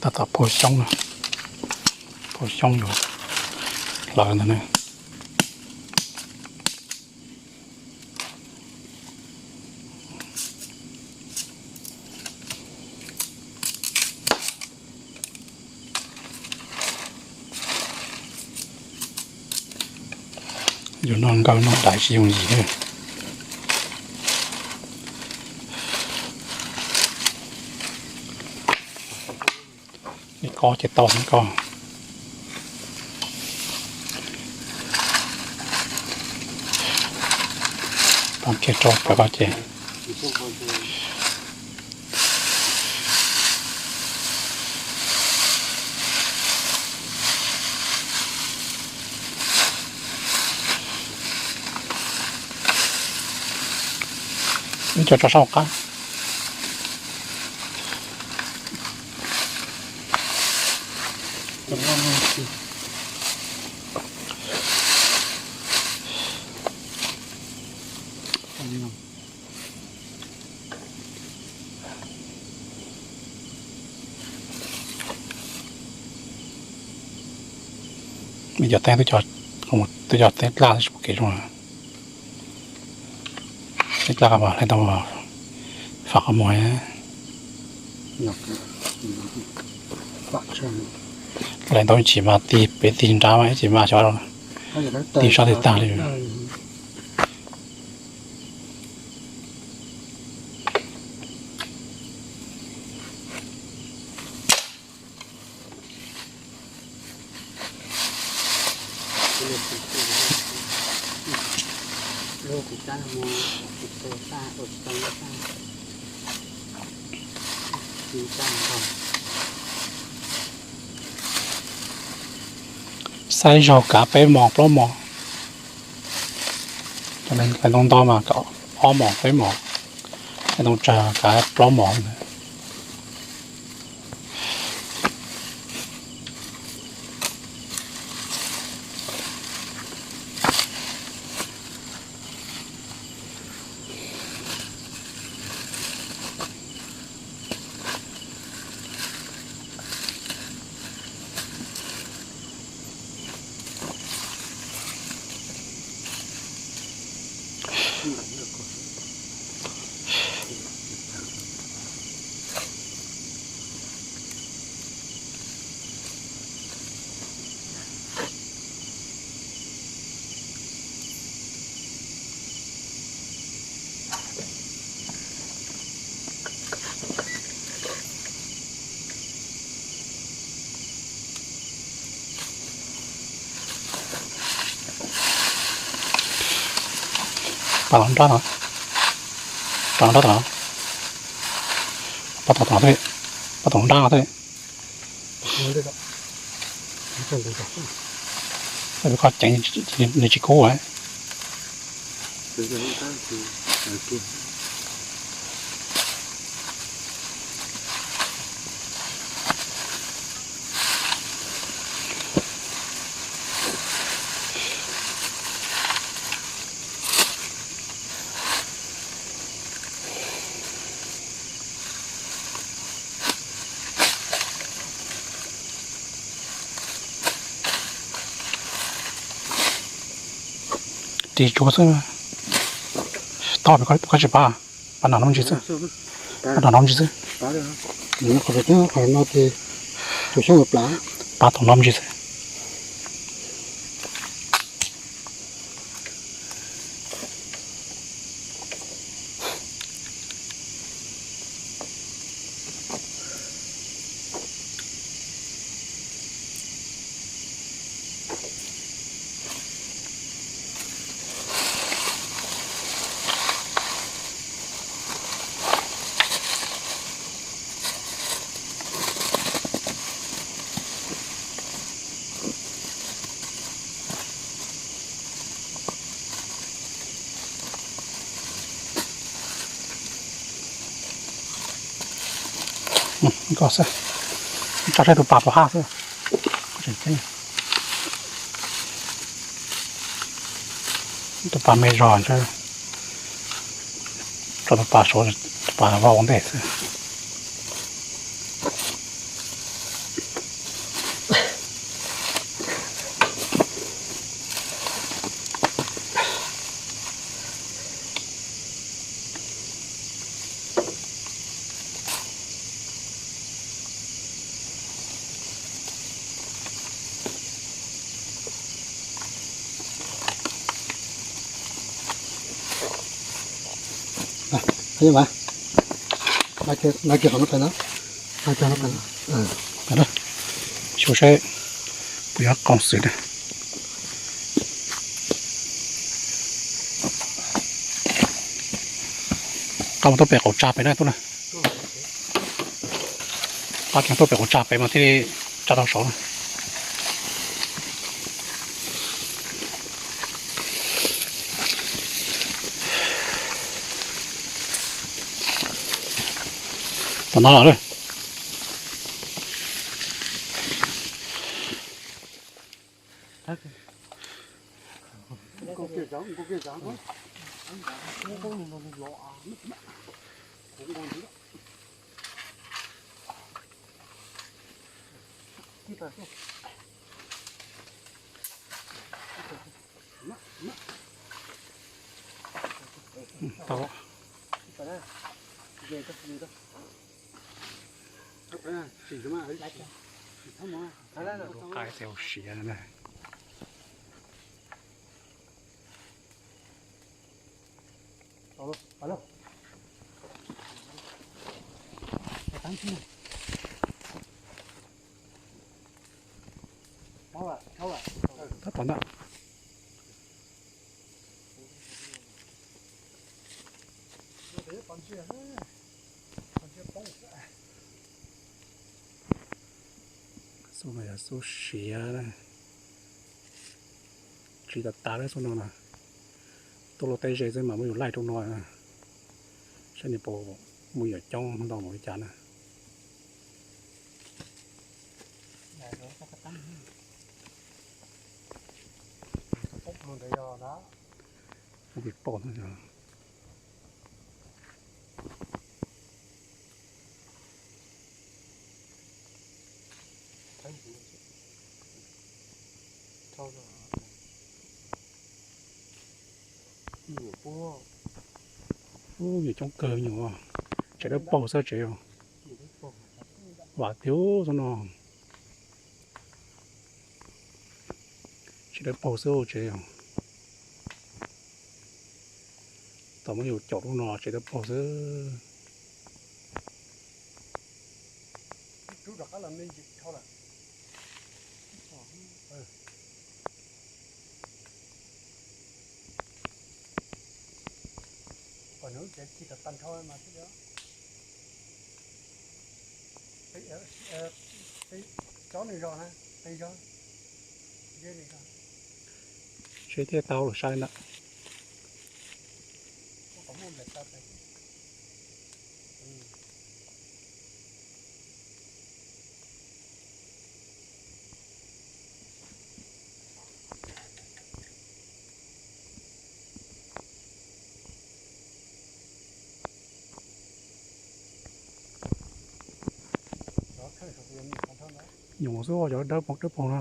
Tab tom phua xyoob, phua xyoob yuav hlawv ntawd na. Yus noj nkawj noj dais tsis yooj yim. Ib kob ces tau ib kob. Pab kiag rau pab kob ces. Ib co tso sab hauv qab. Ib co teeb, tus cov teeb dlaj tsis pom kev zoo. Teeb dlaj hle tau fav qhov muag. Hle tau ib chim mas tig pem tig nrad mas ib chim mas xyov tig sab twg tag li. Saib zaug kav peb mos plaub mos. Hle ntoo ntau mas kav ob mos peb mos, hle ntoo tsawg kav plaub mos ntawd. Pab tom nrab no, pab tom nrab no, pab tom nrab no. Koj ceev nws tsis kub. Ris tsuav xwb, tau koj tsis pab, pab nram no me ntsis xwb, pab nram no me ntsis xwb, pab tom no me ntsis xwb. Koj xwb, tsa saib tus pas puas haj xwb. Tus pas me zog ntshe, tso tus pas saud, tus pas vau ua ntej xwb. Mas, mas kiag qhov no pem no, mas kiag qhov no pem no. Xyuas saib puas yuav qaug xwm na. Qab mus tuaj pem qaum tsa pem na tub na. Qab kiag tuaj pem qaum tsa pem mas thiaj li tsa tau saud na. Tom no los lawm. Tau. Lub qab tej hauv siav na. Tab tom ntag. Xub no yog xub siav na. Tsis tas tas lawm xub no na. Tuaj luaj teb ze xwb mas muab yus laij rau no. Saib nws puas muaj yam coob ntau npaum li cas na. Ntawd yog na. Ub, pom no. Ub, nyuam coob kawg nyuam. Tsev dawb paug xwb tsev. Vam tiag xwb no. Tsev dawb paug xwb tsev. Tom muab yus caum lub no tsev dawb paug xwb. Kom nws lub tsev khi tag tag nrho mas thiaj li. Tsob nws zog na, qis zog, ntshe thiaj tau lawm sai ntawd. Nyuam xwb, cov dawb paug dawb paug no.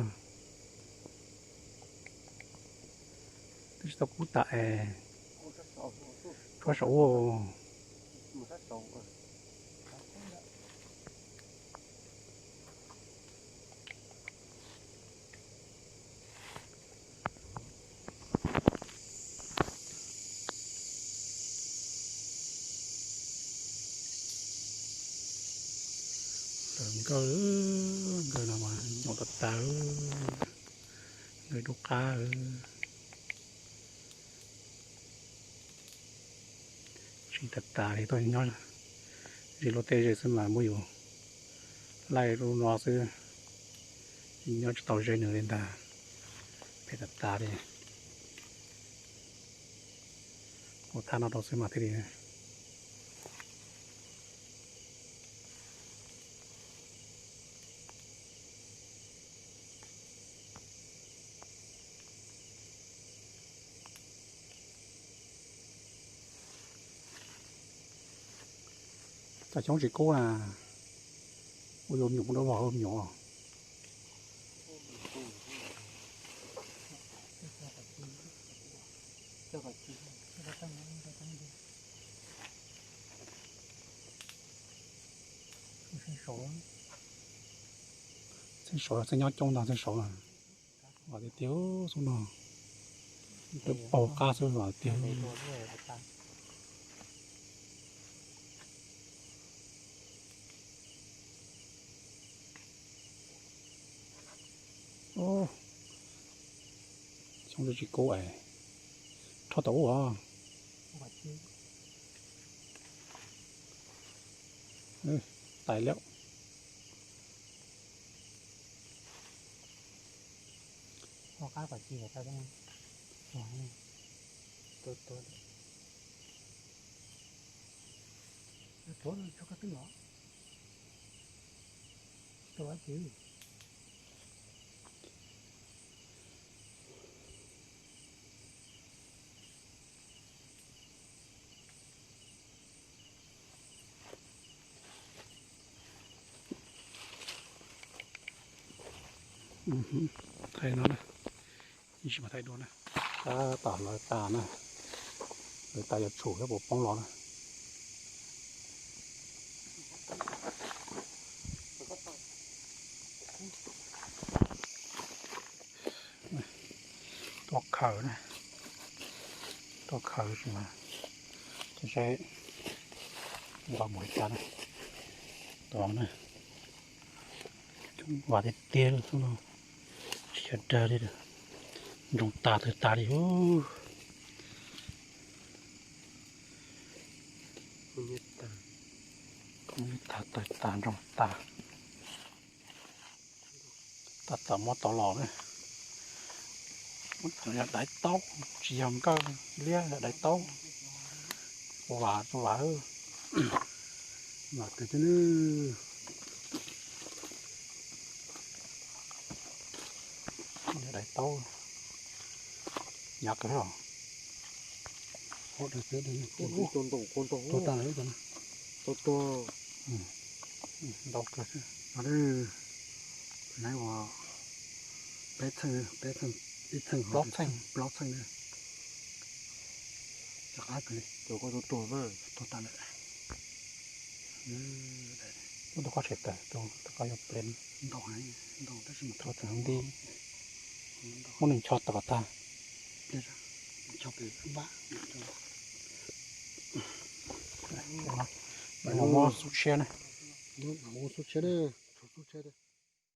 Twb tsis tau kub tas es. Tshuab saum ub. Lawv nkawj, nkawj no mas nyuam tas tas, nkawj dub qab. Tsis tas tas li, tuaj nyob ze luaj tej ze xwb mas muab yus laij lub no xwb, nyob tsis tau ze nws li ntag. Phem tas tas li. Ua thaj no rau xwb mas thiaj li. Cov xyoob tsis kub na, ua yuav me nyuam muaj dab vog me nyuam. Txheej saud txheej nyob coob ntag txheej saud na. Vam tiag tiag xub no, dawb paug qab xwb vam tiag. Xyoob tsis kub es rho tau ub os. Tais liab. Thaij no na, tsis mas thaij dua na. Tab tom hlawv tas na, hlawv tas yuav tshum thiab puas poob los na. Tuaj khaws na, tuaj khaws tsis mas, saib nqa mus li cas na. Tod na, vas tiag tiag xwb no, tsis yog dag li, nroo tas twg tas li. Tag tawg tas nroo tas. Tab tom muab tod los na. Yog daiv taub, tsis yog nkawj liab, yog daiv taub. Vam, vam, vam twg thiab na. Yog daiv taub, hnyav kawg os. Tuag tas lawm ib co na. Tuag, tuag. Ntau kawg. Naiv uas peb txheej, peb txheej, ib txheej, plaub txheej, plaub txheej na. Cov qab kawg li. Cov ko tuag tuag na. Tuag tas lawm. Tus qab tseem tawm, tus qab yuav plen. Ntau heev, ntau tab sis mas tuag tseem nti. Muab nws ncho tom tag. Muab xub tshiab na. Muab xub tshiab na, tshuav xub tshiab.